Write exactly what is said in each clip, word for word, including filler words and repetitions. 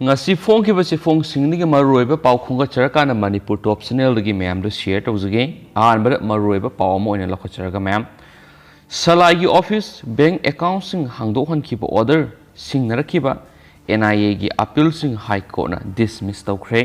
ꯉꯁꯤ ꯐꯣꯡꯈꯤꯕ ꯆꯦꯐꯣꯡꯁꯤꯡꯗꯒꯤ ꯃꯔꯨꯑꯣꯏꯕ ꯄꯥꯎ ꯈꯣꯝꯒꯠꯆꯔꯀꯥꯟꯗ ꯃꯅꯤꯄꯨꯔ ꯇꯣꯞ ꯆꯦꯅꯦꯜꯗꯒꯤ ꯃꯌꯥꯝꯗꯨ ꯁꯤꯌꯔ ꯇꯧꯖꯒꯦ꯫ ꯑꯍꯥꯟꯕꯗ ꯃꯔꯨꯑꯣꯏꯕ ꯄꯥꯎ ꯑꯃ ꯑꯣꯏꯅ ꯂꯧꯈꯠꯆꯔꯒ ꯃꯌꯥꯝ, ꯁꯂꯥꯏꯒꯤ office, bank ꯑꯦꯀꯥꯎꯟꯁꯤꯡ ꯍꯥꯡꯗꯣꯛꯍꯟꯈꯤꯕ order ꯁꯤꯡꯅꯔꯛꯈꯤꯕ N I ꯑꯦꯒꯤ ꯑꯄꯤꯜꯁꯤꯡ ꯍꯥꯏ ꯀꯣꯔꯠꯅ ꯗꯤꯁꯃꯤꯁ ꯇꯧꯈ꯭ꯔꯦ꯫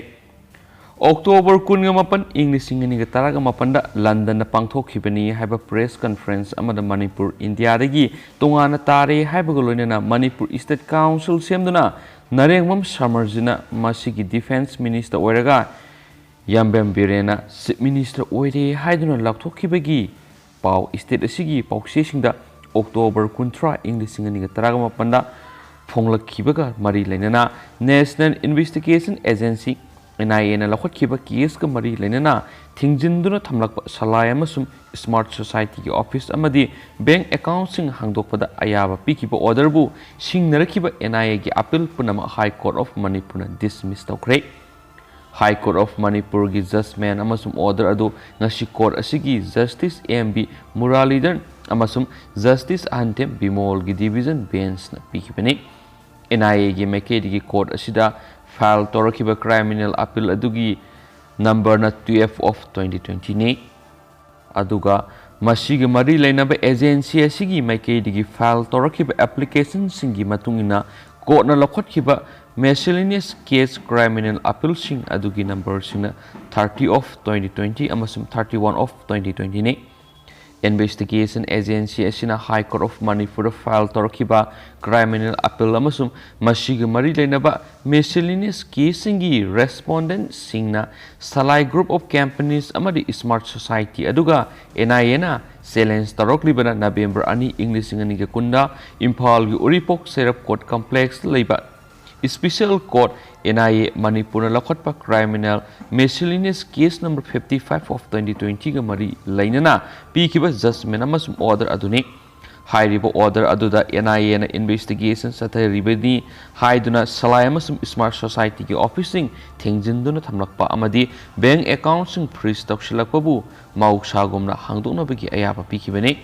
ꯑꯣꯛꯇꯣꯕꯔ ꯀꯨꯟꯒ ꯃꯥꯄꯟ, ꯏꯪ ꯂꯤꯁꯤꯡ ꯑꯅꯤꯒ ꯇꯔꯥꯒ ꯃꯥꯄꯟꯗ ꯂꯟꯗꯟꯗ ꯄꯥꯡꯊꯣꯛꯈꯤꯕꯅꯤ ꯍꯥꯏꯕ ꯄ꯭ꯔꯦꯁ ꯀꯟꯐꯔꯦꯟꯁ ꯑꯃꯗ ꯃꯅꯤꯄꯨꯔ ꯏꯟꯗꯤꯌꯥꯗꯒꯤ ꯇꯣꯉꯥꯟꯅ ꯇꯥꯔꯦ ꯍꯥꯏꯕꯒ ꯂꯣꯏꯅꯅ ꯃꯅꯤꯄꯨꯔ ꯏꯁꯇꯦꯠ ꯀꯥꯎꯟꯁꯤꯜ ꯁꯦꯝꯗꯨꯅ ꯅꯔꯦꯡꯕꯝ ꯁꯃꯔꯖꯤꯠꯅ ꯃꯁꯤꯒꯤ ꯗꯤꯐꯦꯟꯁ ꯃꯤꯅꯤꯁꯇꯔ ꯑꯣꯏꯔꯒ ꯌꯥꯝꯕꯦꯝ ꯕꯤꯔꯦꯟꯅ ꯆꯤꯐ ꯃꯤꯅꯤꯁꯇꯔ ꯑꯣꯏꯔꯦ ꯍꯥꯏꯗꯨꯅ ꯂꯥꯎꯊꯣꯛꯈꯤꯕꯒꯤ ꯄꯥꯎ ꯏꯁꯇꯦꯠ ꯑꯁꯤꯒꯤ ꯄꯥꯎꯆꯦꯁꯤꯡꯗ ꯑꯣꯛꯇꯣꯕꯔ ꯀꯨꯟꯊ꯭ꯔꯥ, ꯏꯪ ꯂꯤꯁꯤꯡ ꯑꯅꯤꯒ ꯇꯔꯥꯒ ꯃꯥꯄꯟꯗ ꯐꯣꯡꯂꯛꯈꯤꯕꯒ ꯃꯔꯤ ꯂꯩꯅꯅ national investigation agency, N I ꯑꯦꯅ ꯂꯧꯈꯠꯈꯤꯕ ꯀꯦꯁꯀ ꯃꯔꯤ ꯂꯩꯅꯅ ꯊꯤꯡꯖꯤꯟꯗꯨꯅ ꯊꯝꯂꯛꯄ ꯁꯂꯥꯏ ꯑꯃꯁꯨꯡ ꯁ꯭ꯃꯥꯔꯠ ꯁꯣꯁꯥꯏꯇꯤꯒꯤ ꯑꯣꯐꯤꯁ ꯑꯃꯗꯤ ꯕꯦꯡꯛ ꯑꯦꯀꯥꯎꯟꯁꯤꯡ ꯍꯥꯡꯗꯣꯛꯄꯗ ꯑꯌꯥꯕ ꯄꯤꯈꯤꯕ ꯑꯣꯔꯗꯔꯕꯨ ꯁꯤꯡꯅꯔꯛꯈꯤꯕ ꯑꯦꯟ ꯑꯥꯏ ꯑꯦꯒꯤ ꯑꯄꯤꯜ ꯄꯨꯝꯅꯃꯛ ꯍꯥꯏ ꯀꯣꯔꯠ ꯑꯣꯐ ꯃꯅꯤꯄꯨꯔꯅ ꯗꯤꯁꯃꯤꯁ ꯇꯧꯈ꯭ꯔꯦ꯫ ꯍꯥꯏ ꯀꯣꯔꯠ ꯑꯣꯐ ꯃꯅꯤꯄꯨꯔꯒꯤ ꯖꯖꯃꯦꯟ ꯑꯃꯁꯨꯡ ꯑꯣꯔꯗꯔ ꯑꯗꯨ ꯉꯁꯤ ꯀꯣꯔꯠ ꯑꯁꯤꯒꯤ ꯖꯁꯇꯤꯁ ꯑꯦꯝ ꯕꯤ ꯃꯨꯔꯥꯂꯤꯙꯔꯟ ꯑꯃꯁꯨꯡ ꯖꯁꯇꯤꯁ ꯑꯍꯟꯊꯦꯝ ꯕꯤꯃꯣꯜꯒꯤ ꯗꯤꯚꯤꯖꯟ ꯕꯦꯟꯁꯅ ꯄꯤꯈꯤꯕꯅꯤ꯫ ꯑꯦꯟ ꯑꯥꯏ ꯑꯦꯒꯤ ꯃꯥꯏꯀꯩꯗꯒꯤ ꯀꯣꯔꯠ ꯑꯁꯤꯗ ꯐꯥꯏꯜ ꯇꯧꯔꯛꯈꯤꯕ ꯀ꯭ꯔꯤꯃꯤꯅꯦꯜ ꯑꯄꯤꯜ ꯑꯗꯨꯒꯤ ꯅꯝꯕꯔꯅ ꯇꯨꯌꯦꯜꯐ ꯑꯣꯐ ꯇ꯭ꯋꯦꯟꯇꯤ ꯇ꯭ꯋꯦꯟꯇꯤꯅꯤ꯫ ꯑꯗꯨꯒ ꯃꯁꯤꯒ ꯃꯔꯤ ꯂꯩꯅꯕ ꯑꯦꯖꯦꯟꯁꯤ ꯑꯁꯤꯒꯤ ꯃꯥꯏꯀꯩꯗꯒꯤ ꯐꯥꯏꯜ ꯇꯧꯔꯛꯈꯤꯕ ꯑꯦꯄ꯭ꯂꯤꯀꯦꯁꯟꯁꯤꯡꯒꯤ ꯃꯇꯨꯡ ꯏꯟꯅ ꯀꯣꯔꯠꯅ ꯂꯧꯈꯠꯈꯤꯕ ꯃꯤꯁꯦꯂꯤꯅꯤꯌꯁ ꯀꯦꯁ ꯀ꯭ꯔꯤꯃꯤꯅꯦꯜ ꯑꯄꯤꯜꯁꯤꯡ ꯑꯗꯨꯒꯤ ꯅꯝꯕꯔꯁꯤꯡꯅ ꯊꯥꯔꯇꯤ ꯑꯣꯐ ꯇ꯭ꯋꯦꯟꯇꯤ ꯇ꯭ꯋꯦꯟꯇꯤ ꯑꯃꯁꯨꯡ ꯊꯥꯔꯇꯤ ꯋꯥꯟ ꯑꯣꯐ ꯇ꯭ꯋꯦꯟꯇꯤ ꯇ꯭ꯋꯦꯟꯇꯤꯅꯤ꯫ ꯏꯟꯚꯦꯁꯇꯤꯒꯦꯁꯟ ꯑꯦꯖꯦꯟꯁꯤ ꯑꯁꯤꯅ ꯍꯥꯏ ꯀꯣꯔꯠ ꯑꯣꯐ ꯃꯅꯤꯄꯨꯔꯗ ꯐꯥꯏꯜ ꯇꯧꯔꯛꯈꯤꯕ ꯀ꯭ꯔꯤꯃꯤꯅꯦꯜ ꯑꯄꯤꯜ ꯑꯃꯁꯨꯡ ꯃꯁꯤꯒ ꯃꯔꯤ ꯂꯩꯅꯕ ꯃꯤꯁꯦꯂꯤꯅꯤꯌꯁ ꯀꯦꯁꯁꯤꯡꯒꯤ ꯔꯦꯁꯄꯣꯟꯗꯦꯟꯠꯁꯤꯡꯅ ꯁꯂꯥꯏ ꯒ꯭ꯔꯨꯞ ꯑꯣꯐ ꯀꯝꯄꯅꯤꯁ ꯑꯃꯗꯤ ꯁ꯭ꯃꯥꯔꯠ ꯁꯣꯁꯥꯏꯇꯤ ꯑꯗꯨꯒ ꯑꯦꯟ ꯑꯥꯏ ꯑꯦꯅ ꯆꯦꯂꯦꯟꯖ ꯇꯧꯔꯛꯂꯤꯕꯅ ꯅꯕꯦꯝꯕꯔ ꯑꯅꯤ, ꯏꯪ ꯂꯤꯁꯤꯡ ꯑꯅꯤꯒ ꯀꯨꯟꯗ ꯏꯝꯐꯥꯜꯒꯤ ꯎꯔꯤꯄꯣꯛ ꯁꯦꯔꯞ ꯀꯣꯔꯠ ꯀꯝꯄ꯭ꯂꯦꯛꯁꯇ ꯂꯩꯕ special court, N I A, ꯃꯅꯤꯄꯨꯔꯅ ꯂꯧꯈꯠꯄ criminal miscellaneous case number fifty five of twenty ꯇ꯭ꯋꯦꯟꯇꯤꯒ ꯃꯔꯤ ꯂꯩꯅꯅ ꯄꯤꯈꯤꯕ ꯖꯖꯃꯦꯟ ꯑꯃꯁꯨꯡ ꯑꯣꯔꯗꯔ ꯑꯗꯨꯅꯤ꯫ ꯍꯥꯏꯔꯤꯕ ꯑꯣꯔꯗꯔ ꯑꯗꯨꯗ ꯑꯦꯟ ꯑꯥꯏ ꯑꯦꯅ ꯏꯟꯚꯦꯁꯇꯤꯒꯦꯁꯟ ꯆꯠꯊꯔꯤꯕꯅꯤ ꯍꯥꯏꯗꯨꯅ ꯁꯂꯥꯏ ꯑꯃꯁꯨꯡ ꯁ꯭ꯃꯥꯔꯠ ꯁꯣꯁꯥꯏꯇꯤꯒꯤ ꯑꯣꯐꯤꯁꯁꯤꯡ ꯊꯤꯡꯖꯤꯟꯗꯨꯅ ꯊꯝꯂꯛꯄ ꯑꯃꯗꯤ ꯕꯦꯡꯛ ꯑꯦꯀꯥꯎꯟꯠꯁꯤꯡ ꯐ꯭ꯔꯤꯖ ꯇꯧꯁꯤꯜꯂꯛꯄꯕꯨ ꯃꯍꯧꯁꯥꯒꯨꯝꯅ ꯍꯥꯡꯗꯣꯛꯅꯕꯒꯤ ꯑꯌꯥꯕ ꯄꯤꯈꯤꯕꯅꯤ꯫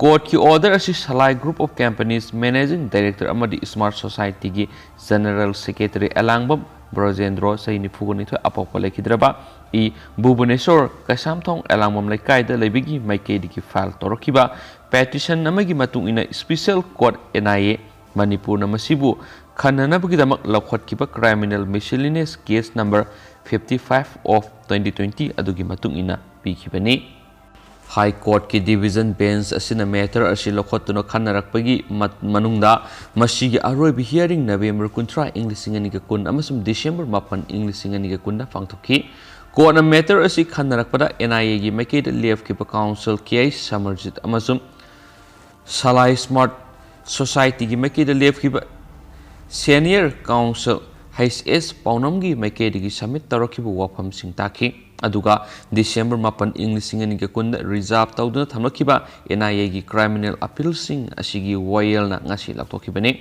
Courtꯀꯤ order ꯑꯁꯤ Salai Group of Companies Managing Director ꯑꯃꯗꯤ Smart Societyꯒꯤ General Secretary ꯑꯦꯂꯥꯡꯕꯝ ꯕ꯭ꯔꯖꯦꯟꯗ꯭ꯔꯣ, ꯆꯍꯤ ꯅꯤꯐꯨꯒ ꯅꯤꯊꯣꯏ, ꯑꯄꯣꯛꯄ ꯂꯩꯈꯤꯗ꯭ꯔꯕ, ꯏ, ꯚꯨꯕꯅꯦꯁꯣꯔ, ꯀꯩꯁꯥꯝꯊꯣꯡ ꯑꯦꯂꯥꯡꯕꯝ ꯂꯩꯀꯥꯏꯗ ꯂꯩꯕꯒꯤ ꯃꯥꯏꯀꯩꯗꯒꯤ file ꯇꯧꯔꯛꯈꯤꯕ petition ꯑꯃꯒꯤ ꯃꯇꯨꯡ ꯏꯟꯅ Special Court, N I A, ꯃꯅꯤꯄꯨꯔꯅ ꯃꯁꯤꯕꯨ ꯈꯟꯅꯅꯕꯒꯤꯗꯃꯛ ꯂꯧꯈꯠꯈꯤꯕ criminal miscellaneous case number fifty five of twenty twenty ꯑꯗꯨꯒꯤ ꯃꯇꯨꯡ ꯏꯟꯅ ꯄꯤꯈꯤꯕꯅꯤ꯫ High Courtꯀꯤ Division Bench ꯑꯁꯤꯅ matter ꯑꯁꯤ ꯂꯧꯈꯠꯇꯨꯅ ꯈꯟꯅꯔꯛꯄꯒꯤ ꯃ-, ꯃꯅꯨꯡꯗ ꯃꯁꯤꯒꯤ ꯑꯔꯣꯏꯕ hearing November ꯀꯨꯟꯊ꯭ꯔꯥ, ꯏꯪ ꯂꯤꯁꯤꯡ ꯑꯅꯤꯒ ꯀꯨꯟ ꯑꯃꯁꯨꯡ December ꯃꯥꯄꯟ, ꯏꯪ ꯂꯤꯁꯤꯡ ꯑꯅꯤꯒ ꯀꯨꯟꯗ ꯄꯥꯡꯊꯣꯛꯈꯤ꯫ Courtꯅ matter ꯑꯁꯤ ꯈꯟꯅꯔꯛꯄꯗ N I Aꯒꯤ ꯃꯥꯏꯀꯩꯗ ꯂꯦꯞꯈꯤꯕ counsel K I ꯁꯃꯔꯖꯤꯠ ꯑꯃꯁꯨꯡ Salai Smart Societyꯒꯤ ꯃꯥꯏꯀꯩꯗ ꯂꯦꯞꯈꯤꯕ senior counsel H S ꯄꯥꯎꯅꯝꯒꯤ ꯃꯥꯏꯀꯩꯗꯒꯤ submit ꯇꯧꯔꯛꯈꯤꯕ ꯋꯥꯐꯝꯁꯤꯡ ꯇꯥꯈꯤ꯫ ꯑꯗꯨꯒ December ꯃꯥꯄꯟ, ꯏꯪ ꯂꯤꯁꯤꯡ ꯑꯅꯤꯒ ꯀꯨꯟꯗ reserve ꯇꯧꯗꯨꯅ ꯊꯝꯂꯛꯈꯤꯕ N I Aꯒꯤ criminal appealꯁꯤꯡ ꯑꯁꯤꯒꯤ ꯋꯥꯌꯦꯜꯅ ꯉꯁꯤ ꯂꯥꯎꯊꯣꯛꯈꯤꯕꯅꯤ꯫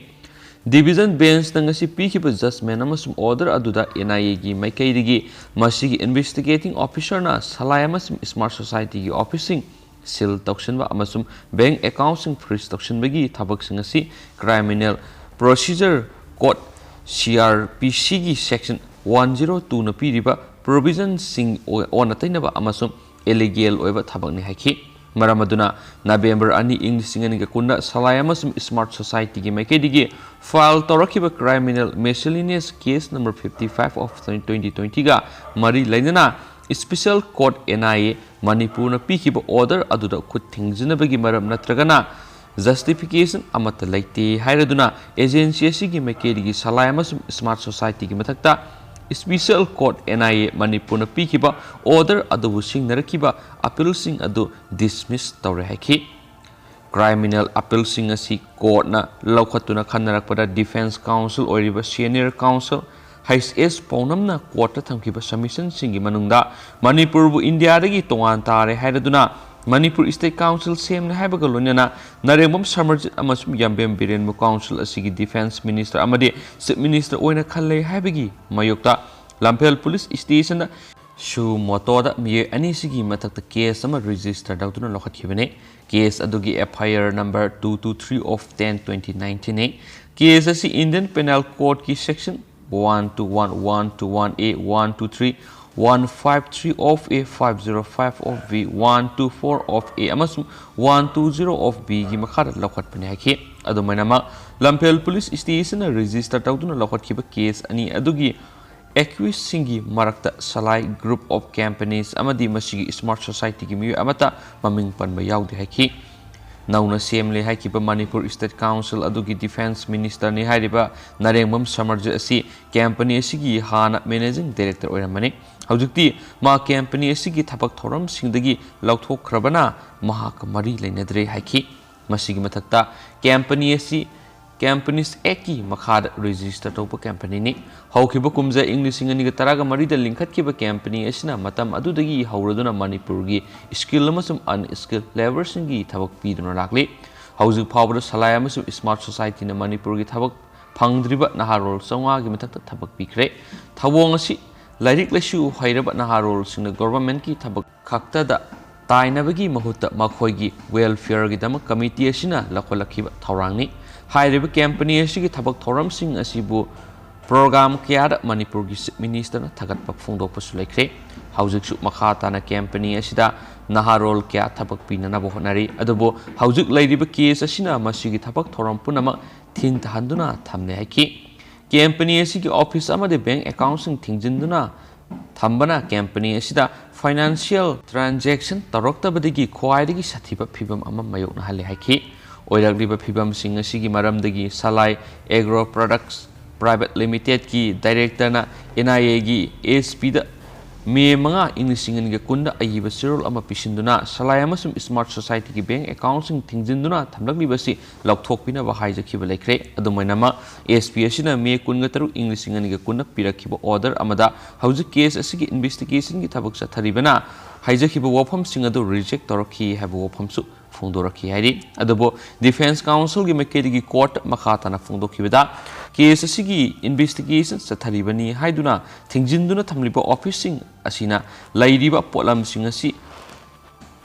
Division Benchꯅ ꯉꯁꯤ ꯄꯤꯈꯤꯕ judgment ꯑꯃꯁꯨꯡ order ꯑꯗꯨꯗ N I Aꯒꯤ ꯃꯥꯏꯀꯩꯗꯒꯤ ꯃꯁꯤꯒꯤ investigating officerꯅ Salai ꯑꯃꯁꯨꯡ Smart Societyꯒꯤ officeꯁꯤꯡ seal ꯇꯧꯁꯤꯟꯕ ꯑꯃꯁꯨꯡ bank accountꯁꯤꯡ freeze ꯇꯧꯁꯤꯟꯕꯒꯤ ꯊꯕꯛꯁꯤꯡ ꯑꯁꯤ Criminal Procedure Code, C R P Cꯒꯤ section one zero twoꯅ ꯄꯤꯔꯤꯕ provisionꯁꯤꯡ ꯑꯣ-, ꯑꯣꯟꯅ ꯇꯩꯅꯕ ꯑꯃꯁꯨꯡ illegal ꯑꯣꯏꯕ ꯊꯕꯛꯅꯤ ꯍꯥꯏꯈꯤ꯫ ꯃꯔꯝ ꯑꯗꯨꯅ November ꯑꯅꯤ, ꯏꯪ ꯂꯤꯁꯤꯡ ꯑꯅꯤꯒ ꯀꯨꯟꯗ Salai ꯑꯃꯁꯨꯡ Smart Societyꯒꯤ ꯃꯥꯏꯀꯩꯗꯒꯤ file ꯇꯧꯔꯛꯈꯤꯕ criminal miscellaneous case number fifty five of twenty twentyꯒ ꯃꯔꯤ ꯂꯩꯅꯅ Special Court, N I A, ꯃꯅꯤꯄꯨꯔꯅ ꯄꯤꯈꯤꯕ order ꯑꯗꯨꯗ ꯈꯨꯠ ꯊꯤꯡꯖꯤꯟꯅꯕꯒꯤ ꯃꯔꯝ ꯅꯠꯇ꯭ꯔꯒꯅ justification ꯑꯃꯠꯇ ꯂꯩꯇꯦ ꯍꯥꯏꯔꯗꯨꯅ agency ꯑꯁꯤꯒꯤ ꯃꯥꯏꯀꯩꯗꯒꯤ Salai ꯑꯃꯁꯨꯡ Smart Societyꯒꯤ ꯃꯊꯛꯇ Special Court, N I A, ꯃꯅꯤꯄꯨꯔꯅ ꯄꯤꯈꯤꯕ order ꯑꯗꯨꯕꯨ ꯁꯤꯡꯅꯔꯛꯈꯤꯕ appealꯁꯤꯡ ꯑꯗꯨ dismiss ꯇꯧꯔꯦ ꯍꯥꯏꯈꯤ꯫ Criminal appealꯁꯤꯡ ꯑꯁꯤ courtꯅ ꯂꯧꯈꯠꯇꯨꯅ ꯈꯟꯅꯔꯛꯄꯗ defence counsel ꯑꯣꯏꯔꯤꯕ senior counsel H S ꯄꯥꯎꯅꯝꯅ courtꯇ ꯊꯝꯈꯤꯕ submissionꯁꯤꯡꯒꯤ ꯃꯅꯨꯡꯗ ꯃꯅꯤꯄꯨꯔꯕꯨ ꯏꯟꯗꯤꯌꯥꯗꯒꯤ ꯇꯣꯉꯥꯟ ꯇꯥꯔꯦ ꯍꯥꯏꯔꯗꯨꯅ ꯃꯅꯤꯄꯨꯔ State Council ꯁꯦꯝꯂꯦ ꯍꯥꯏꯕꯒ ꯂꯣꯏꯅꯅ ꯅꯔꯦꯡꯕꯝ ꯁꯃꯔꯖꯤꯠ ꯑꯃꯁꯨꯡ ꯌꯥꯝꯕꯦꯝ ꯕꯤꯔꯦꯟꯕꯨ counsel ꯑꯁꯤꯒꯤ defence minister ꯑꯃꯗꯤ chief minister ꯑꯣꯏꯅ ꯈꯜꯂꯦ ꯍꯥꯏꯕꯒꯤ ꯃꯥꯌꯣꯛꯇ ꯂꯝꯐꯦꯜ police stationꯗ ꯁꯨ ꯃꯣꯇꯣꯗ ꯃꯤꯑꯣꯏ ꯑꯅꯤꯁꯤꯒꯤ ꯃꯊꯛꯇ ꯀꯦꯁ ꯑꯃ ꯔꯦꯖꯤꯁꯇꯔ ꯇꯧꯗꯨꯅ ꯂꯧꯈꯠꯈꯤꯕꯅꯤ꯫ ꯀꯦꯁ ꯑꯗꯨꯒꯤ F I R number two two three of ten twenty nineteen ꯅꯤ꯫ ꯀꯦꯁ ꯑꯁꯤ Indian Penal Code ꯀꯤ section one two one, one two one A, one two three, one five three of A, five zero five of B, one two four of A ꯑꯃꯁꯨꯡ one two zero of B ꯒꯤ ꯃꯈꯥꯗ ꯂꯧꯈꯠꯄꯅꯤ ꯍꯥꯏꯈꯤ꯫ ꯑꯗꯨꯃꯥꯏꯅꯃꯛ, ꯂꯝꯐꯦꯜ police ꯁ꯭ꯇꯦꯁꯟꯅ register ꯇꯧꯗꯨꯅ ꯂꯧꯈꯠꯈꯤꯕ case ꯑꯅꯤ ꯑꯗꯨꯒꯤ ꯑꯦꯀ꯭ꯌꯨꯁꯁꯤꯡꯒꯤ ꯃꯔꯛꯇ Salai Group of Companies ꯑꯃꯗꯤ ꯃꯁꯤꯒꯤ Smart Society ꯒꯤ ꯃꯤꯑꯣꯏ ꯑꯃꯠꯇ ꯃꯃꯤꯡ ꯄꯟꯕ ꯌꯥꯎꯗꯦ ꯍꯥꯏꯈꯤ꯫ ꯅꯧꯅ ꯁꯦꯝꯂꯦ ꯍꯥꯏꯈꯤꯕ ꯃꯅꯤꯄꯨꯔ ꯁ꯭ꯇꯦꯠ ꯀꯥꯎꯟꯁꯤꯜ ꯑꯗꯨꯒꯤ ꯗꯤꯐꯦꯟꯁ ꯃꯤꯅꯤꯁꯇꯔꯅꯤ ꯍꯥꯏꯔꯤꯕ ꯅꯔꯦꯡꯕꯝ ꯁꯃꯔꯖꯤꯠ ꯑꯁꯤ ꯀꯝꯄꯅꯤ ꯑꯁꯤꯒꯤ ꯍꯥꯟꯅ ꯃꯦꯅꯦꯖꯤꯡ ꯗꯥꯏꯔꯦꯛꯇꯔ ꯑꯣꯏꯔꯝꯕꯅꯤ꯫ ꯍꯧꯖꯤꯛꯇꯤ ꯃꯥ ꯀꯝꯄꯅꯤ ꯑꯁꯤꯒꯤ ꯊꯕꯛ ꯊꯧꯔꯝꯁꯤꯡꯗꯒꯤ ꯂꯧꯊꯣꯛꯈ꯭ꯔꯕꯅ ꯃꯍꯥꯛꯀ ꯃꯔꯤ ꯂꯩꯅꯗ꯭ꯔꯦ ꯍꯥꯏꯈꯤ꯫ ꯃꯁꯤꯒꯤ ꯃꯊꯛꯇ, ꯀꯝꯄꯅꯤ ꯑꯁꯤ Companies Act ꯀꯤ ꯃꯈꯥꯗ ꯔꯦꯖꯤꯁꯇꯔ ꯇꯧꯕ ꯀꯝꯄꯅꯤꯅꯤ꯫ ꯍꯧꯈꯤꯕ ꯀꯨꯝꯖꯥ ꯏꯪ ꯂꯤꯁꯤꯡ ꯑꯅꯤꯒ ꯇꯔꯥꯒ ꯃꯔꯤꯗ ꯂꯤꯡꯈꯠꯈꯤꯕ ꯀꯝꯄꯅꯤ ꯑꯁꯤꯅ ꯃꯇꯝ ꯑꯗꯨꯗꯒꯤ ꯍꯧꯔꯗꯨꯅ ꯃꯅꯤꯄꯨꯔꯒꯤ ꯁ꯭ꯀꯤꯜ ꯑꯃꯁꯨꯡ ꯑꯟꯁ꯭ꯀꯤꯜ ꯂꯦꯕꯔꯁꯤꯡꯒꯤ ꯊꯕꯛ ꯄꯤꯗꯨꯅ ꯂꯥꯛꯂꯤ꯫ ꯍꯧꯖꯤꯛ ꯐꯥꯎꯕꯗ ꯁꯂꯥꯏ ꯑꯃꯁꯨꯡ ꯁ꯭ꯃꯥꯔꯠ ꯁꯣꯁꯥꯏꯇꯤꯅ ꯃꯅꯤꯄꯨꯔꯒꯤ ꯊꯕꯛ ꯐꯪꯗ꯭ꯔꯤꯕ ꯅꯍꯥꯔꯣꯜ ꯆꯥꯝꯃꯉꯥꯒꯤ ꯃꯊꯛꯇ ꯊꯕꯛ ꯄꯤꯈ꯭ꯔꯦ꯫ ꯊꯧꯑꯣꯡ ꯑꯁꯤ ꯂꯥꯏꯔꯤꯛ ꯂꯥꯏꯁꯨ ꯍꯩꯔꯕ ꯅꯍꯥꯔꯣꯜꯁꯤꯡꯅ ꯒꯣꯚꯔꯟꯃꯦꯟꯠꯀꯤ ꯊꯕꯛ ꯈꯛꯇꯗ ꯇꯥꯏꯅꯕꯒꯤ ꯃꯍꯨꯠꯇ ꯃꯈꯣꯏꯒꯤ ꯋꯦꯜꯐꯤꯌꯔꯒꯤꯗꯃꯛ ꯀꯃꯤꯇꯤ ꯑꯁꯤꯅ ꯂꯧꯈꯠꯂꯛꯈꯤꯕ ꯊꯧꯔꯥꯡꯅꯤ꯫ ꯍꯥꯏꯔꯤꯕ ꯀꯝꯄꯅꯤ ꯑꯁꯤꯒꯤ ꯊꯕꯛ ꯊꯧꯔꯝꯁꯤꯡ ꯑꯁꯤꯕꯨ ꯄ꯭ꯔꯣꯒ꯭ꯔꯥꯝ ꯀꯌꯥꯗ ꯃꯅꯤꯄꯨꯔꯒꯤ ꯆꯤꯐ ꯃꯤꯅꯤꯁꯇꯔꯅ ꯊꯥꯒꯠꯄ ꯐꯣꯡꯗꯣꯛꯄꯁꯨ ꯂꯩꯈ꯭ꯔꯦ꯫ ꯍꯧꯖꯤꯛꯁꯨ ꯃꯈꯥ ꯇꯥꯅ ꯀꯝꯄꯅꯤ ꯑꯁꯤꯗ ꯅꯍꯥꯔꯣꯜ ꯀꯌꯥ ꯊꯕꯛ ꯄꯤꯅꯅꯕ ꯍꯣꯠꯅꯔꯤ, ꯑꯗꯨꯕꯨ ꯍꯧꯖꯤꯛ ꯂꯩꯔꯤꯕ ꯀꯦꯁ ꯑꯁꯤꯅ ꯃꯁꯤꯒꯤ ꯊꯕꯛ ꯊꯧꯔꯝ ꯄꯨꯝꯅꯃꯛ ꯊꯤꯡꯊꯍꯟꯗꯨꯅ ꯊꯝꯂꯦ ꯍꯥꯏꯈꯤ꯫ ꯀꯝꯄꯅꯤ ꯑꯁꯤꯒꯤ ꯑꯣꯐꯤꯁ ꯑꯃꯗꯤ ꯕꯦꯡꯛ ꯑꯦꯀꯥꯎꯟꯠꯁꯤꯡ ꯊꯤꯡꯖꯤꯟꯗꯨꯅ ꯊꯝꯕꯅ ꯀꯝꯄꯅꯤ ꯑꯁꯤꯗ ꯐꯥꯏꯅꯥꯟꯁꯤꯌꯦꯜ ꯇ꯭ꯔꯥꯟꯖꯦꯛꯁꯟ ꯇꯧꯔꯛꯇꯕꯗꯒꯤ ꯈ꯭ꯋꯥꯏꯗꯒꯤ ꯁꯥꯊꯤꯕ ꯐꯤꯚꯝ ꯑꯃ ꯃꯥꯌꯣꯛꯅꯍꯜꯂꯦ ꯍꯥꯏꯈꯤ꯫ ꯑꯣꯏꯔꯛꯂꯤꯕ ꯐꯤꯚꯝꯁꯤꯡ ꯑꯁꯤꯒꯤ ꯃꯔꯝꯗꯒꯤ ꯁꯂꯥꯏ ꯑꯦꯒ꯭ꯔꯣ ꯄ꯭ꯔꯗꯛꯁ ꯄ꯭ꯔꯥꯏꯚꯦꯠ ꯂꯤꯃꯤꯇꯦꯗꯀꯤ ꯗꯥꯏꯔꯦꯛꯇꯔꯅ N I A ꯒꯤ S P ꯗ ꯃꯦ ꯃꯉꯥ, ꯏꯪ ꯂꯤꯁꯤꯡ ꯑꯅꯤꯒ ꯀꯨꯟꯗ ꯑꯏꯕ ꯆꯦꯔꯣꯜ ꯑꯃ ꯄꯤꯁꯤꯟꯗꯨꯅ ꯁꯂꯥꯏ ꯑꯃꯁꯨꯡ ꯁ꯭ꯃꯥꯔꯠ ꯁꯣꯁꯥꯏꯇꯤꯒꯤ ꯕꯦꯡꯛ ꯑꯦꯀꯥꯎꯟꯠꯁꯤꯡ ꯊꯤꯡꯖꯤꯟꯗꯨꯅ ꯊꯝꯂꯛꯂꯤꯕ ꯑꯁꯤ ꯂꯧꯊꯣꯛꯄꯤꯅꯕ ꯍꯥꯏꯖꯈꯤꯕ ꯂꯩꯈ꯭ꯔꯦ꯫ ꯑꯗꯨꯃꯥꯏꯅꯃꯛ, S P ꯑꯁꯤꯅ ꯃꯦ ꯀꯨꯟꯒ ꯇꯔꯨꯛ, ꯏꯪ ꯂꯤꯁꯤꯡ ꯑꯅꯤꯒ ꯀꯨꯟꯗ ꯄꯤꯔꯛꯈꯤꯕ ꯑꯣꯔꯗꯔ ꯑꯃꯗ ꯍꯧꯖꯤꯛ ꯀꯦꯁ ꯑꯁꯤꯒꯤ ꯏꯟꯚꯦꯁꯇꯤꯒꯦꯁꯟꯒꯤ ꯊꯕꯛ ꯆꯠꯊꯔꯤꯕꯅ ꯍꯥꯏꯖꯈꯤꯕ ꯋꯥꯐꯝꯁꯤꯡ ꯑꯗꯨ ꯔꯤꯖꯦꯛ ꯇꯧꯔꯛꯈꯤ ꯍꯥꯏꯕ ꯋꯥꯐꯝꯁꯨ ꯐꯣꯡꯗꯣꯔꯛꯈꯤ ꯍꯥꯏꯔꯤ꯫ ꯑꯗꯨꯕꯨ Defence Counsel ꯒꯤ ꯃꯥꯏꯀꯩꯗꯒꯤ court ꯇ ꯃꯈꯥ ꯇꯥꯅ ꯐꯣꯡꯗꯣꯛꯈꯤꯕꯗ, case ꯑꯁꯤꯒꯤ investigation ꯆꯠꯊꯔꯤꯕꯅꯤ ꯍꯥꯏꯗꯨꯅ ꯊꯤꯡꯖꯤꯟꯗꯨꯅ ꯊꯝꯂꯤꯕ office ꯁꯤꯡ ꯑꯁꯤꯅ ꯂꯩꯔꯤꯕ ꯄꯣꯠꯂꯝꯁꯤꯡ ꯑꯁꯤ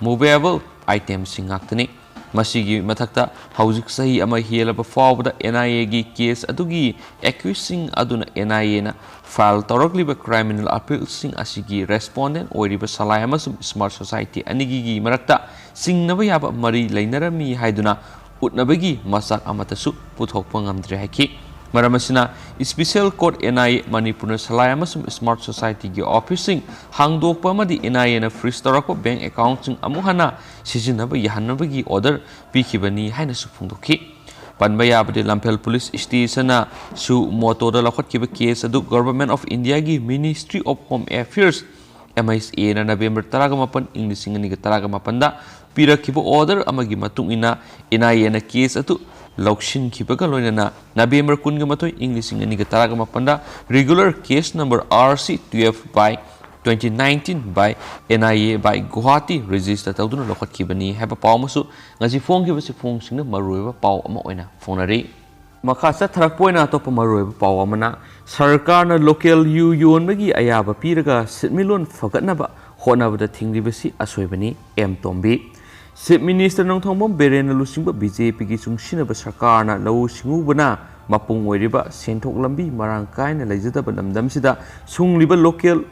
movable item ꯁꯤꯡ ꯉꯥꯛꯇꯅꯤ꯫ ꯃꯁꯤꯒꯤ ꯃꯊꯛꯇ, ꯍꯧꯖꯤꯛ ꯆꯍꯤ ꯑꯃ ꯍꯦꯜꯂꯕ ꯐꯥꯎꯕꯗ N I A ꯒꯤ case ꯑꯗꯨꯒꯤ accused ꯁꯤꯡ ꯑꯗꯨꯅ N I A ꯅ file ꯇꯧꯔꯛꯂꯤꯕ criminal appeal ꯁꯤꯡ ꯑꯁꯤꯒꯤ respondent ꯑꯣꯏꯔꯤꯕ ꯁꯂꯥꯏ ꯑꯃꯁꯨꯡ Smart Society ꯑꯅꯤꯒꯤ ꯃꯔꯛꯇ ꯆꯤꯡꯅꯕ ꯌꯥꯕ ꯃꯔꯤ ꯂꯩꯅꯔꯝꯃꯤ ꯍꯥꯏꯗꯨꯅ ꯎꯠꯅꯕꯒꯤ ꯃꯆꯥꯛ ꯑꯃꯠꯇꯁꯨ ꯄꯨꯊꯣꯛꯄ ꯉꯝꯗ꯭ꯔꯦ ꯍꯥꯏꯈꯤ꯫ ꯃꯔꯝ ꯑꯁꯤꯅ, Special Court N I A ꯃꯅꯤꯄꯨꯔꯅ ꯁꯂꯥꯏ ꯑꯃꯁꯨꯡ Smart Society ꯒꯤ office ꯁꯤꯡ ꯍꯥꯡꯗꯣꯛꯄ ꯑꯃꯗꯤ N I A ꯅ freeze ꯇꯧꯔꯛꯄ bank account ꯁꯤꯡ ꯑꯃꯨꯛ ꯍꯟꯅ ꯁꯤꯖꯤꯟꯅꯕ ꯌꯥꯍꯟꯅꯕꯒꯤ order ꯄꯤꯈꯤꯕꯅꯤ ꯍꯥꯏꯅꯁꯨ ꯐꯣꯡꯗꯣꯛꯈꯤ꯫ ꯄꯟꯕ ꯌꯥꯕꯗꯤ, ꯂꯝꯐꯦꯜ police station ꯅ suo motu ꯗ ꯂꯧꯈꯠꯈꯤꯕ case ꯑꯗꯨ Government of India ꯒꯤ Ministry of Home Affairs, M H A ꯅ November ꯇꯔꯥꯃꯥꯄꯟ, ꯏꯪ ꯂꯤꯁꯤꯡ ꯑꯅꯤꯒ ꯇꯔꯥꯃꯥꯄꯟꯗ ꯄꯤꯔꯛꯈꯤꯕ order ꯑꯃꯒꯤ ꯃꯇꯨꯡ ꯏꯟꯅ N I A ꯅ case ꯑꯗꯨ ꯂꯧꯁꯤꯟꯈꯤꯕꯒ ꯂꯣꯏꯅꯅ November ꯀꯨꯟꯃꯥꯊꯣꯏ, ꯏꯪ ꯂꯤꯁꯤꯡ ꯑꯅꯤꯒ ꯇꯔꯥꯃꯥꯄꯟꯗ regular case number R C twelve by twenty nineteen by N I A by Guwahati register ꯇꯧꯗꯨꯅ ꯂꯧꯈꯠꯈꯤꯕꯅꯤ ꯍꯥꯏꯕ ꯄꯥꯎ ꯑꯃꯁꯨ ꯉꯁꯤ ꯐꯣꯡꯈꯤꯕꯁꯤ ꯐꯣꯡꯁꯤꯡꯅ ꯃꯔꯨꯑꯣꯏꯕ ꯄꯥꯎ ꯑꯃ ꯑꯣꯏꯅ ꯐꯣꯡꯅꯔꯤ꯫ ꯃꯈꯥ ꯆꯠꯊꯔꯛꯄ ꯑꯣꯏꯅ ꯑꯇꯣꯞꯄ ꯃꯔꯨꯑꯣꯏꯕ ꯄꯥꯎ ꯑꯃꯅ, ꯁꯔꯀꯥꯔꯅ local ꯌꯨ ꯌꯣꯟꯕꯒꯤ ꯑꯌꯥꯕ ꯄꯤꯔꯒ ꯁꯦꯟꯃꯤꯠꯂꯣꯟ ꯐꯒꯠꯅꯕ ꯍꯣꯠꯅꯕꯗ ꯊꯤꯡꯂꯤꯕꯁꯤ ꯑꯁꯣꯏꯕꯅꯤ, ꯑꯦꯝ ꯇꯣꯝꯕꯤ꯫ Chief Minister ꯅꯣꯡꯊꯣꯝꯕꯝ ꯕꯤꯔꯦꯟꯅ ꯂꯨꯆꯤꯡꯕ B J P ꯒꯤ ꯆꯨꯡꯁꯤꯟꯅꯕ ꯁꯔꯀꯥꯔꯅ ꯂꯧꯎ ꯁꯤꯡꯎꯕꯅ ꯃꯄꯨꯡ ꯑꯣꯏꯔꯤꯕ ꯁꯦꯟꯊꯣꯛ ꯂꯝꯕꯤ ꯃꯔꯥꯡ ꯀꯥꯏꯅ ꯂꯩꯖꯗꯕ ꯂꯝꯗꯝꯁꯤꯗ ꯁꯨꯡꯂꯤꯕ local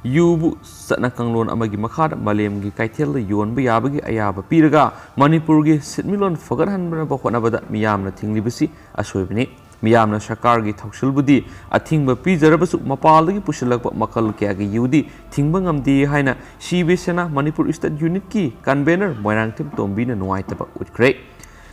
ꯌꯨꯕꯨ ꯆꯠꯅ ꯀꯥꯡꯂꯣꯟ ꯑꯃꯒꯤ ꯃꯈꯥꯗ ꯃꯥꯂꯦꯝꯒꯤ ꯀꯩꯊꯦꯜꯗ ꯌꯣꯟꯕ ꯌꯥꯕꯒꯤ ꯑꯌꯥꯕ ꯄꯤꯔꯒ ꯃꯅꯤꯄꯨꯔꯒꯤ ꯁꯦꯟꯃꯤꯠꯂꯣꯟ ꯐꯒꯠꯍꯟꯅꯕ ꯍꯣꯠꯅꯕꯗ ꯃꯤꯌꯥꯝꯅ ꯊꯤꯡꯂꯤꯕꯁꯤ ꯑꯁꯣꯏꯕꯅꯤ꯫ ꯃꯤꯌꯥꯝꯅ ꯁꯔꯀꯥꯔꯒꯤ ꯊꯧꯁꯤꯜꯕꯨꯗꯤ ꯑꯊꯤꯡꯕ ꯄꯤꯖꯔꯕꯁꯨ, ꯃꯄꯥꯟꯗꯒꯤ ꯄꯨꯁꯤꯜꯂꯛꯄ ꯃꯈꯜ ꯀꯌꯥꯒꯤ ꯌꯨꯗꯤ ꯊꯤꯡꯕ ꯉꯝꯗꯦ ꯍꯥꯏꯅ ꯁꯤꯕ ꯁꯦꯅꯥ ꯃꯅꯤꯄꯨꯔ State Unit ꯀꯤ convener ꯃꯣꯏꯔꯥꯡꯊꯦꯝ ꯇꯣꯝꯕꯤꯅ ꯅꯨꯡꯉꯥꯏꯇꯕ ꯎꯠꯈ꯭ꯔꯦ꯫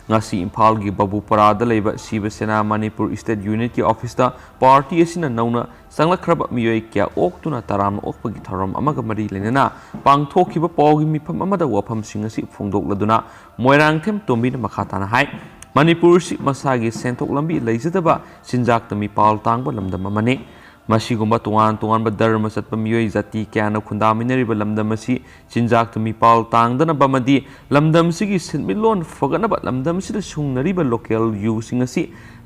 ꯉꯁꯤ ꯏꯝꯐꯥꯜꯒꯤ ꯕꯕꯨꯄꯔꯥꯗ ꯂꯩꯕ ꯁꯤꯕ ꯁꯦꯅꯥ ꯃꯅꯤꯄꯨꯔ State Unit ꯀꯤ office ꯇ party ꯑꯁꯤꯅ ꯅꯧꯅ ꯆꯪꯂꯛꯈ꯭ꯔꯕ ꯃꯤꯑꯣꯏ ꯀꯌꯥ ꯑꯣꯛꯇꯨꯅ ꯇꯔꯥꯝꯅ ꯑꯣꯛꯄꯒꯤ ꯊꯧꯔꯝ ꯑꯃꯒ ꯃꯔꯤ ꯂꯩꯅꯅ ꯄꯥꯡꯊꯣꯛꯈꯤꯕ ꯄꯥꯎꯒꯤ ꯃꯤꯐꯝ ꯑꯃꯗ ꯋꯥꯐꯝꯁꯤꯡ ꯑꯁꯤ ꯐꯣꯡꯗꯣꯛꯂꯗꯨꯅ ꯃꯣꯏꯔꯥꯡꯊꯦꯝ ꯇꯣꯝꯕꯤꯅ ꯃꯈꯥ ꯇꯥꯅ ꯍꯥꯏ, ꯃꯅꯤꯄꯨꯔꯁꯤ ꯃꯁꯥꯒꯤ ꯁꯦꯟꯊꯣꯛ ꯂꯝꯕꯤ ꯂꯩꯖꯗꯕ, ꯆꯤꯟꯖꯥꯛꯇ ꯃꯤꯄꯥꯜ ꯇꯥꯡꯕ ꯂꯝꯗꯝ ꯑꯃꯅꯤ꯫ ꯃꯁꯤꯒꯨꯝꯕ ꯇꯣꯉꯥꯟ ꯇꯣꯉꯥꯟꯕ ꯙꯔꯃ ꯆꯠꯄ ꯃꯤꯑꯣꯏ ꯖꯥꯇꯤ ꯀꯌꯥꯅ ꯈꯨꯟꯗꯥꯃꯤꯟꯅꯔꯤꯕ ꯂꯝꯗꯝ ꯑꯁꯤ ꯆꯤꯟꯖꯥꯛꯇ ꯃꯤꯄꯥꯜ ꯇꯥꯡꯗꯅꯕ ꯑꯃꯗꯤ ꯂꯝꯗꯝ ꯑꯁꯤꯒꯤ ꯁꯦꯟꯃꯤꯠꯂꯣꯟ ꯐꯒꯠꯅꯕ ꯂꯝꯗꯝ ꯑꯁꯤꯗ ꯁꯨꯡꯅꯔꯤꯕ local ꯌꯨꯁꯤꯡ ꯑꯁꯤ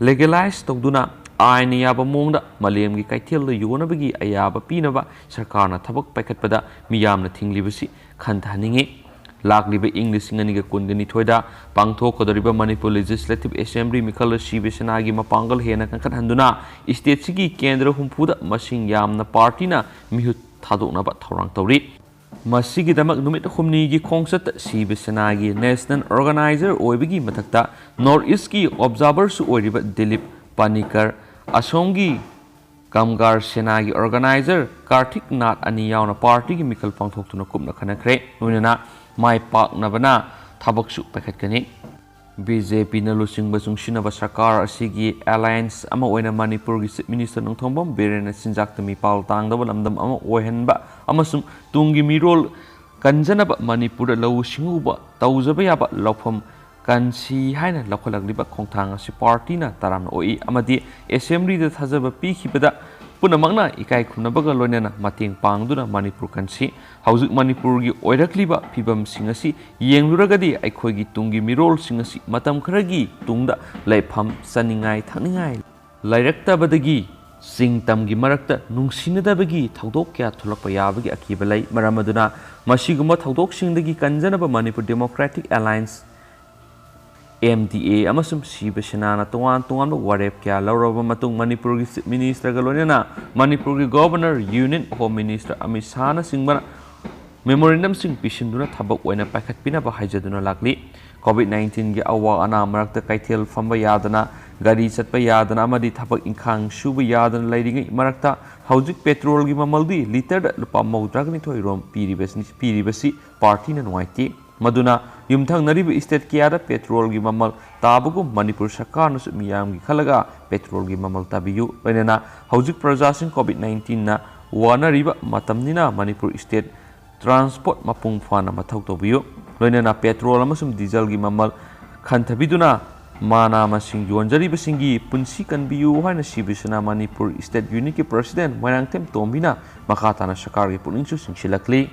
legalize ꯇꯧꯗꯨꯅ ꯑꯥꯏꯟꯅ ꯌꯥꯕ ꯃꯑꯣꯡꯗ ꯃꯥꯂꯦꯝꯒꯤ ꯀꯩꯊꯦꯜꯗ ꯌꯣꯟꯅꯕꯒꯤ ꯑꯌꯥꯕ ꯄꯤꯅꯕ ꯁꯔꯀꯥꯔꯅ ꯊꯕꯛ ꯄꯥꯏꯈꯠꯄꯗ ꯃꯤꯌꯥꯝꯅ ꯊꯤꯡꯂꯤꯕꯁꯤ ꯈꯟꯊꯍꯟꯅꯤꯡꯏ꯫ ꯂꯥꯛꯂꯤꯕ ꯏꯪ ꯂꯤꯁꯤꯡ ꯑꯅꯤꯒ ꯀꯨꯟꯒ ꯅꯤꯊꯣꯏꯗ ꯄꯥꯡꯊꯣꯛꯀꯗꯧꯔꯤꯕ ꯃꯅꯤꯄꯨꯔ Legislative Assembly ꯃꯤꯈꯜꯗ ꯁꯤꯕ ꯁꯦꯅꯥꯒꯤ ꯃꯄꯥꯡꯒꯜ ꯍꯦꯟꯅ ꯀꯟꯈꯠꯍꯟꯗꯨꯅ stateꯁꯤꯒꯤ ꯀꯦꯟꯗ꯭ꯔ ꯍꯨꯝꯐꯨꯗ ꯃꯁꯤꯡ ꯌꯥꯝꯅ ꯄꯥꯔꯇꯤꯅ ꯃꯤꯍꯨꯠ ꯊꯥꯗꯣꯛꯅꯕ ꯊꯧꯔꯥꯡ ꯇꯧꯔꯤ꯫ ꯃꯁꯤꯒꯤꯗꯃꯛ ꯅꯨꯃꯤꯠ ꯍꯨꯝꯅꯤꯒꯤ ꯈꯣꯡꯆꯠꯇ ꯁꯤꯕ ꯁꯦꯅꯥꯒꯤ national organizer ꯑꯣꯏꯕꯒꯤ ꯃꯊꯛꯇ North Eastꯀꯤ observerꯁꯨ ꯑꯣꯏꯔꯤꯕ ꯗꯤꯂꯤꯞ ꯄꯥꯅꯤꯀꯔ, ꯑꯁꯣꯝꯒꯤ ꯀꯝꯒꯥꯔ ꯁꯦꯅꯥꯒꯤ organizer ꯀꯥꯔꯊꯤꯛ ꯅꯥꯊ ꯑꯅꯤ ꯌꯥꯎꯅ ꯄꯥꯔꯇꯤꯒꯤ ꯃꯤꯈꯜ ꯄꯥꯡꯊꯣꯛꯇꯨꯅ ꯀꯨꯞꯅ ꯈꯟꯅꯈ꯭ꯔꯦ꯫ ꯂꯣꯏꯅꯅ ꯃꯥꯏ ꯄꯥꯛꯅꯕꯅ ꯊꯕꯛꯁꯨ ꯄꯥꯏꯈꯠꯀꯅꯤ꯫ BJPꯅ ꯂꯨꯆꯤꯡꯕ ꯆꯨꯡꯁꯤꯟꯅꯕ ꯁꯔꯀꯥꯔ ꯑꯁꯤꯒꯤ alliance ꯑꯃ ꯑꯣꯏꯅ ꯃꯅꯤꯄꯨꯔꯒꯤ Chief Minister ꯅꯣꯡꯊꯣꯝꯕꯝ ꯕꯤꯔꯦꯟꯅ ꯆꯤꯟꯖꯥꯛꯇ ꯃꯤꯄꯥꯜ ꯇꯥꯡꯗꯕ ꯂꯝꯗꯝ ꯑꯃ ꯑꯣꯏꯍꯟꯕ ꯑꯃꯁꯨꯡ ꯇꯨꯡꯒꯤ ꯃꯤꯔꯣꯜ ꯀꯟꯖꯅꯕ ꯃꯅꯤꯄꯨꯔꯗ ꯂꯧꯎ ꯁꯤꯡꯎꯕ ꯇꯧꯖꯕ ꯌꯥꯕ ꯂꯧꯐꯝ ꯀꯟꯁꯤ ꯍꯥꯏꯅ ꯂꯧꯈꯠꯂꯛꯂꯤꯕ ꯈꯣꯡꯊꯥꯡ ꯑꯁꯤ ꯄꯥꯔꯇꯤꯅ ꯇꯔꯥꯝꯅ ꯑꯣꯛꯏ ꯑꯃꯗꯤ Assemblyꯗ ꯊꯥꯖꯕ ꯄꯤꯈꯤꯕꯗ ꯄꯨꯝꯅꯃꯛꯅ ꯏꯀꯥꯏ ꯈꯨꯝꯅꯕꯒ ꯂꯣꯏꯅꯅ ꯃꯇꯦꯡ ꯄꯥꯡꯗꯨꯅ ꯃꯅꯤꯄꯨꯔ ꯀꯟꯁꯤ꯫ ꯍꯧꯖꯤꯛ ꯃꯅꯤꯄꯨꯔꯒꯤ ꯑꯣꯏꯔꯛꯂꯤꯕ ꯐꯤꯕꯝꯁꯤꯡ ꯑꯁꯤ ꯌꯦꯡꯂꯨꯔꯒꯗꯤ ꯑꯩꯈꯣꯏꯒꯤ ꯇꯨꯡꯒꯤ ꯃꯤꯔꯣꯜꯁꯤꯡ ꯑꯁꯤ ꯃꯇꯝ ꯈꯔꯒꯤ ꯇꯨꯡꯗ ꯂꯩꯐꯝ ꯆꯥꯅꯤꯡꯉꯥꯏ ꯊꯛꯅꯤꯡꯉꯥꯏ ꯂꯩꯔꯛꯇꯕꯗꯒꯤ ꯆꯤꯡ ꯇꯝꯒꯤ ꯃꯔꯛꯇ ꯅꯨꯡꯁꯤꯅꯗꯕꯒꯤ ꯊꯧꯗꯣꯛ ꯀꯌꯥ ꯊꯣꯛꯂꯛꯄ ꯌꯥꯕꯒꯤ ꯑꯀꯤꯕ ꯂꯩ꯫ ꯃꯔꯝ ꯑꯗꯨꯅ ꯃꯁꯤꯒꯨꯝꯕ ꯊꯧꯗꯣꯛꯁꯤꯡꯗꯒꯤ ꯀꯟꯖꯅꯕ ꯃꯅꯤꯄꯨꯔ Democratic Alliance, MDA, ꯑꯃꯁꯨꯡ ꯁꯤꯕ ꯁꯦꯅꯥꯅ ꯇꯣꯉꯥꯟ ꯇꯣꯉꯥꯟꯕ ꯋꯥꯔꯦꯞ ꯀꯌꯥ ꯂꯧꯔꯕ ꯃꯇꯨꯡ ꯃꯅꯤꯄꯨꯔꯒꯤ Chief Ministerꯒ ꯂꯣꯏꯅꯅ ꯃꯅꯤꯄꯨꯔꯒꯤ Governor, Union Home Minister Amit ꯁꯥꯍꯅꯆꯤꯡꯕꯅ memorandumꯁꯤꯡ ꯄꯤꯁꯤꯟꯗꯨꯅ ꯊꯕꯛ ꯑꯣꯏꯅ ꯄꯥꯏꯈꯠꯄꯤꯅꯕ ꯍꯥꯏꯖꯗꯨꯅ ꯂꯥꯛꯂꯤ꯫ COVID nineteenꯒꯤ ꯑꯋꯥ ꯑꯅꯥ ꯃꯔꯛꯇ ꯀꯩꯊꯦꯜ ꯐꯝꯕ ꯌꯥꯗꯅ, ꯒꯥꯔꯤ ꯆꯠꯄ ꯌꯥꯗꯅ ꯑꯃꯗꯤ ꯊꯕꯛ ꯏꯪꯈꯥꯡ ꯁꯨꯕ ꯌꯥꯗꯅ ꯂꯩꯔꯤꯉꯩ ꯃꯔꯛꯇ ꯍꯧꯖꯤꯛ petrolꯒꯤ ꯃꯃꯜꯗꯤ litre ꯂꯨꯄꯥ ꯃꯧꯗ꯭ꯔꯥꯒ ꯅꯤꯊꯣꯏ ꯔꯣꯝ ꯄꯤꯔꯤꯕꯁꯤ, ꯄꯤꯔꯤꯕꯁꯤ ꯄꯥꯔꯇꯤꯅ ꯅꯨꯡꯉꯥꯏꯇꯦ꯫ ꯃꯗꯨꯅ ꯌꯨꯝꯊꯪꯅꯔꯤꯕ state ꯀꯌꯥꯗ petrolꯒꯤ ꯃꯃꯜ ꯇꯥꯕꯒꯨꯝ ꯃꯅꯤꯄꯨꯔ ꯁꯔꯀꯥꯔꯅꯁꯨ ꯃꯤꯌꯥꯝꯒꯤ ꯈꯜꯂꯒ petrolꯒꯤ ꯃꯃꯜ ꯇꯥꯕꯤꯌꯨ꯫ ꯂꯣꯏꯅꯅ ꯍꯧꯖꯤꯛ ꯄ꯭ꯔꯖꯥꯁꯤꯡ COVID nineteenꯅ ꯋꯥꯅꯔꯤꯕ ꯃꯇꯝꯅꯤꯅ ꯃꯅꯤꯄꯨꯔ state transport ꯃꯄꯨꯡ ꯐꯥꯅ ꯃꯊꯧ ꯇꯧꯕꯤꯌꯨ꯫ ꯂꯣꯏꯅꯅ petrol ꯑꯃꯁꯨꯡ dieselꯒꯤ ꯃꯃꯜ ꯈꯟꯊꯕꯤꯗꯨꯅ ꯃꯅꯥ ꯃꯁꯤꯡ ꯌꯣꯟꯖꯔꯤꯕꯁꯤꯡꯒꯤ ꯄꯨꯟꯁꯤ ꯀꯟꯕꯤꯌꯨ ꯍꯥꯏꯅ ꯁꯤꯕ ꯁꯦꯅꯥ ꯃꯅꯤꯄꯨꯔ ꯁ꯭ꯇꯦꯠ ꯌꯨꯅꯤꯠꯀꯤ ꯄ꯭ꯔꯁꯤꯗꯦꯟ ꯃꯣꯏꯔꯥꯡꯊꯦꯝ ꯇꯣꯝꯕꯤꯅ ꯃꯈꯥ ꯇꯥꯅ ꯁꯔꯀꯥꯔꯒꯤ ꯄꯨꯛꯅꯤꯡꯁꯨ ꯆꯤꯡꯁꯤꯜꯂꯛꯂꯤ꯫